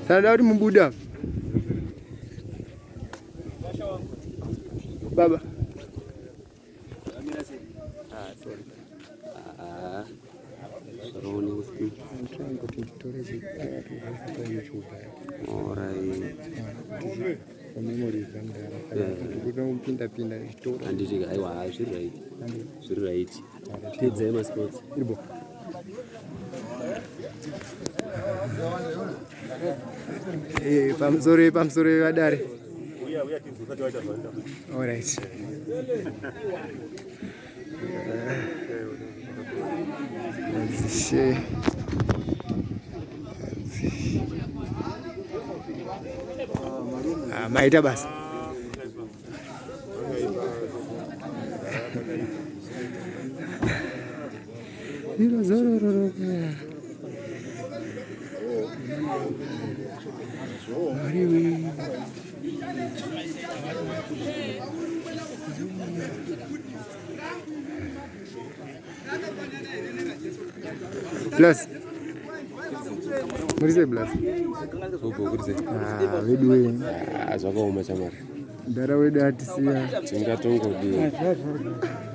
Sada kuti mubuda baba. Handiti aiwa zviri right zviri right pedzai masports iribo eh, pamusoro pamusoro vadare. All right. Madzishe. Ah, maita basa. Iro zororo. Ariwe. Plus. Muri sei plus? Ah, vedu we. Ah, zvakaoma chamari. Mdara wedu atisiya. Tingatongodii.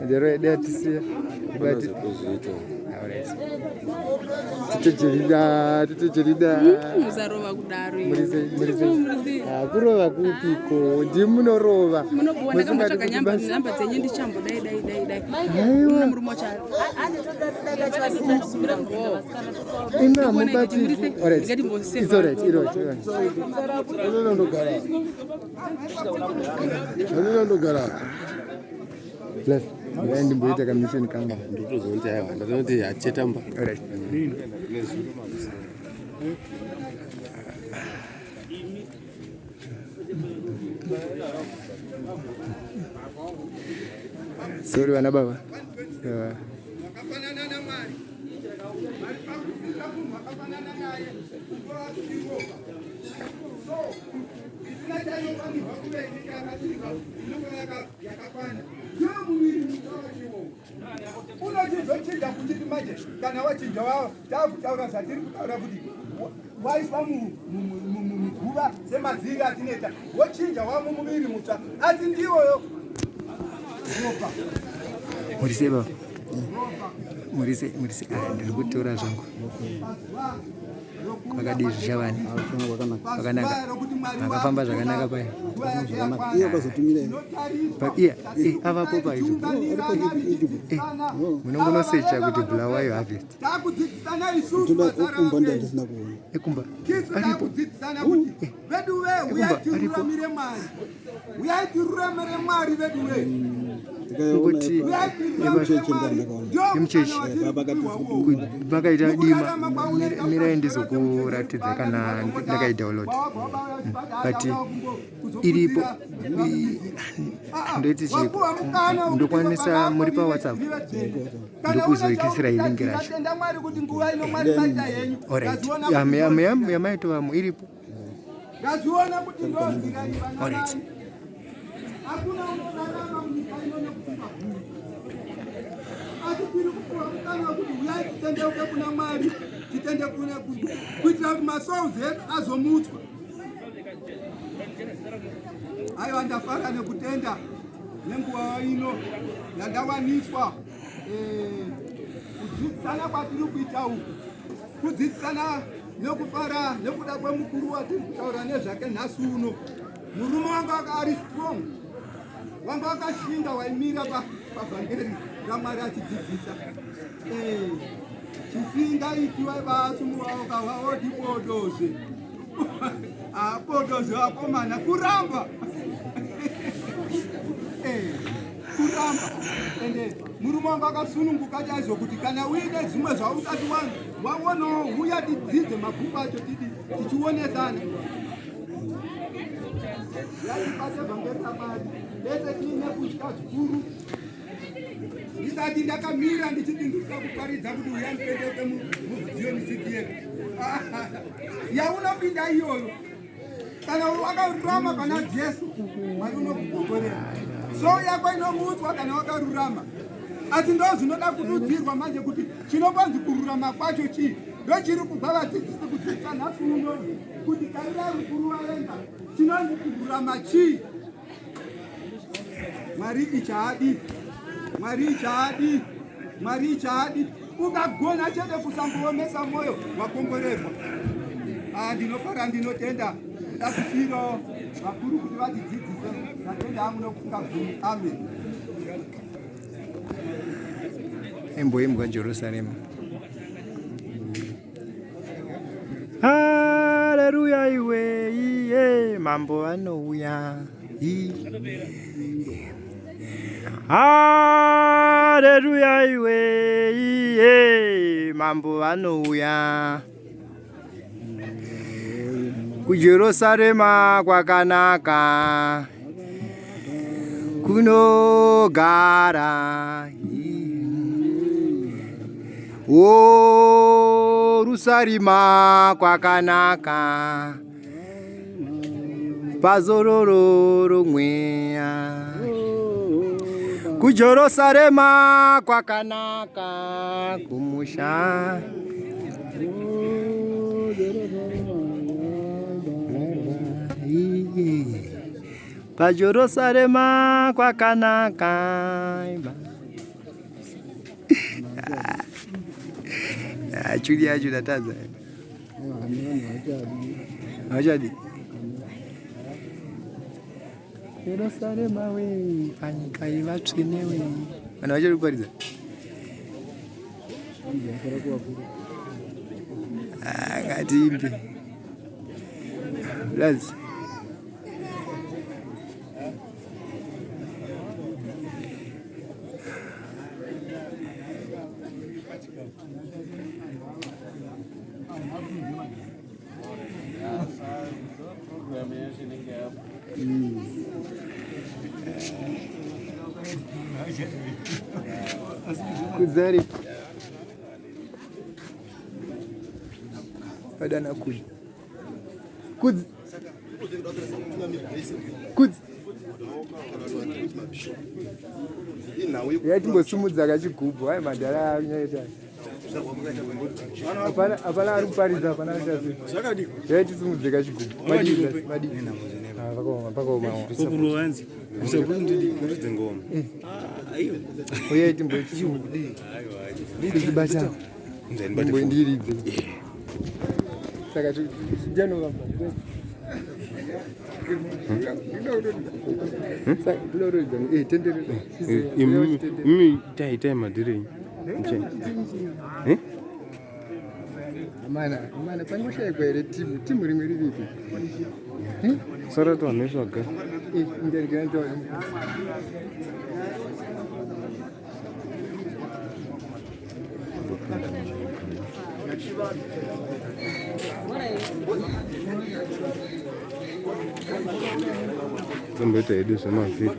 Mdara wedu atisiya. Bati. Kuzviita. Alright. Titecherida, titecherida. Musarova kudaro. Muri sei, muri sei. Ah, kurova kupiko? Ndimunorova. Munobuwa ndakambotsvaga nyamba namba dzenyu ndichambo dai dai dai dai. Aiwa. Murume wacho Ina mubati. Alright. It's alright, it's alright. Plus, ndai ndimboita kamisheni kangu. Ndotozonti aiwa, ndatonoti achetamba. Alright. Sorry vana baba. Yeah. Unotizochinja kuchiti manje kana wachinja wao takutaura zvatiri kutaura kuti waiswa muguva semaziri atinoita wochinja wamumuviri mutsva asi ndiwoyo ropa. Muri sei baba? Muri sei, muri sei? Ah, ndiri kutora zvangu. Kwakadii zvishavani? Kwakanaka. Makafamba zvakanaka paya. Pa iya, eh, avapo pa YouTube. Eh, munongonosecha kuti Bulawayo Harvest. Takudzidzisana isusu Ndoda mazara kumba upenyu. ndandisina kuona. Ekumba. Tisu Aripo. takudzidzisana kuti vedu we Ekumba, uyai aripo. tiruramire Mwari. Uyai tiruramire Mwari vedu we. Ndikaona Kuti- Uyai tiruramire Yemuchechi Mwari. ndandakaona. Ndio Yemuchechi. mukana watiri Baba kupiwa akati uwo. Makaita dima. Mirai ndizokuratidza kana ndakaidownload. But iripo. Ndoiti chii? Ndokwanisa muri pa WhatsApp. Ndokuzoikisirai link racho. Alright. Yamaitovamo iripo. Ndaziona kuti ndonzira Alright. Hakuna unorarama munyika ino nekufunga guru. Asi tiri kupuwa mukana wekuti huyai titendeuke kuna Mwari, titende kuna kuitira kuti masouls edu azomutswa. Aiwa, ndafara nekutenda nenguva ino yandawaniswa eh, kudzidzisana kwatiri kuita uku, kudzidzisana nekufara nekuda kwemukuru watiri kutaura nezvake nhasi uno. Murume wanga wanga ari strong, wanga wakashinga, waimira pavhangeri raMwari achidzidzisa. Eh, chisingaiti waivasumuwaoka waoti bodozve abodozve vakomana kuramba. Eh, kuramba. Ende murume wangu akasununguka chaizvo kuti kana uine zvimwe zvausati waonawo huya tidzidze mabhuku acho tidi tichionesana. Yatibate vhangeri raMwari tese tiine kutya zvikuru. Ndisati ndakamira ndichiti ndikuda kuparidza kuti uya mupendeke muZioni City yedu yaunopinda iyoyo, kana wakarurama pana Jesu, Mwari unokugokorera. So yako inomutswa kana wakarurama. Asi ndo zvinoda kududzirwa manje kuti chinombonzi kururama kwacho chii. Ndochiri kubva vadzidzisi kudzidzisa nhasi uno kuti tarirai mukuru waenda chinonzi kururama chii. Mwari ichaadi, Mwari ichaadi, Mwari ichaadi. Ukagona chete kusamboomesa mwoyo wakomborerwa. Ah, ndinofara, ndinotenda ndakusiro vakuru kuti vatidzidzise. Ndatenda hangu nokusingagumi. Amen. Imboimbwa Jerusarema. Haleluya iwe iye mambo vanouya. Haleluya iwe iye mambo vanouya. KuJerusarema kwakanaka kunogara o Rusarima kwakanaka pazororo romweya kuJerusarema kwakanaka kumusha paJerusarema kwakanaka. Chuli yacho ndatadza. Hachadi. Jerusarema we panyika yevatsvene we. Vanhu vachiri kuparidza. Ngatiimbe. Lazi. Kudzari. Padana kudzi. Kudzi. Kudzi. Yatimbosumudza kachigubhu hayi madhara anyaita. Hapana hapana ari kuparidza hapana ari Zvakadii? Yatisimudze kachigubhu. Madii madii. Ah pakaoma pakaoma. Kokuruvanzi. Muridze ngoma. Uye timbochigubhu. Ndibata. Ndiridze. Saka ndianovamba. Imi itai madhiri enyu. Amana, amana, pangoshaikwa here timu? Timu rimwe riripi? Sara tohanesvaga. Tomboita hedu zvemavhidhiyo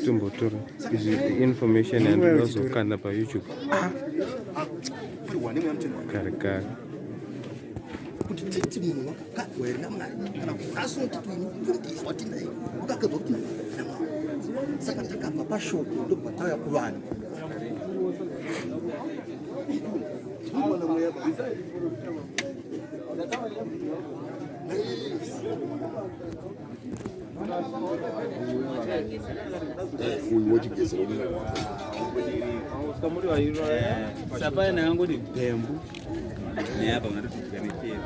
tombotora izvi information yandinozokanda paYouTube kare kare. Kuti titi munhu wakakadzwa here naMwari kana kuti unotiti unofundiswa tinaye wakakadzwa kuti naMwari. Saka takabva pashoko ndobva tauya kuvanhu. Uyu wochigezera. Sapana yangoti bhembu neapa unatotidya nechero.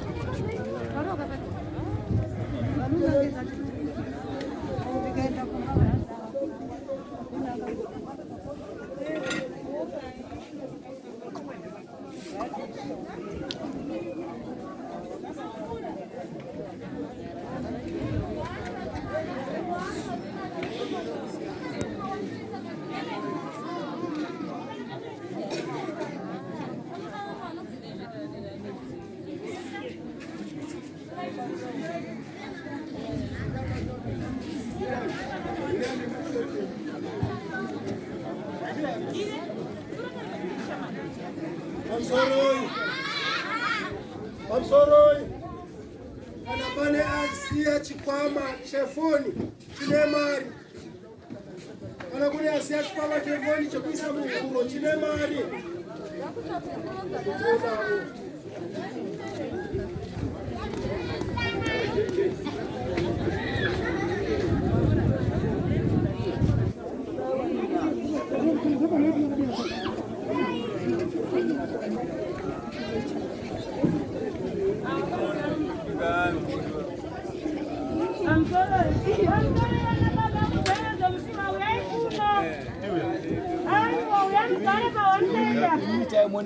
Pamusoroi, pamusoroi, kana pane asiya chikwama chefoni chine mari. Kana kune asiya chikwama chefoni chekuisa muhuro chine mari.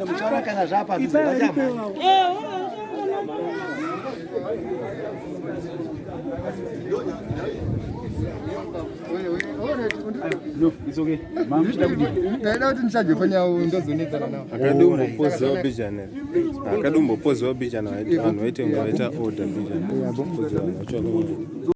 Muchaona kana zvapadhuze vachamhanya. Ndaida kuti ndichajofanya ndozonetsana nawo. Akadumbopozewa bijana, akadumbopozewa bijana, vanhu vaite kunge vaita order bijana. Vanhu vacho.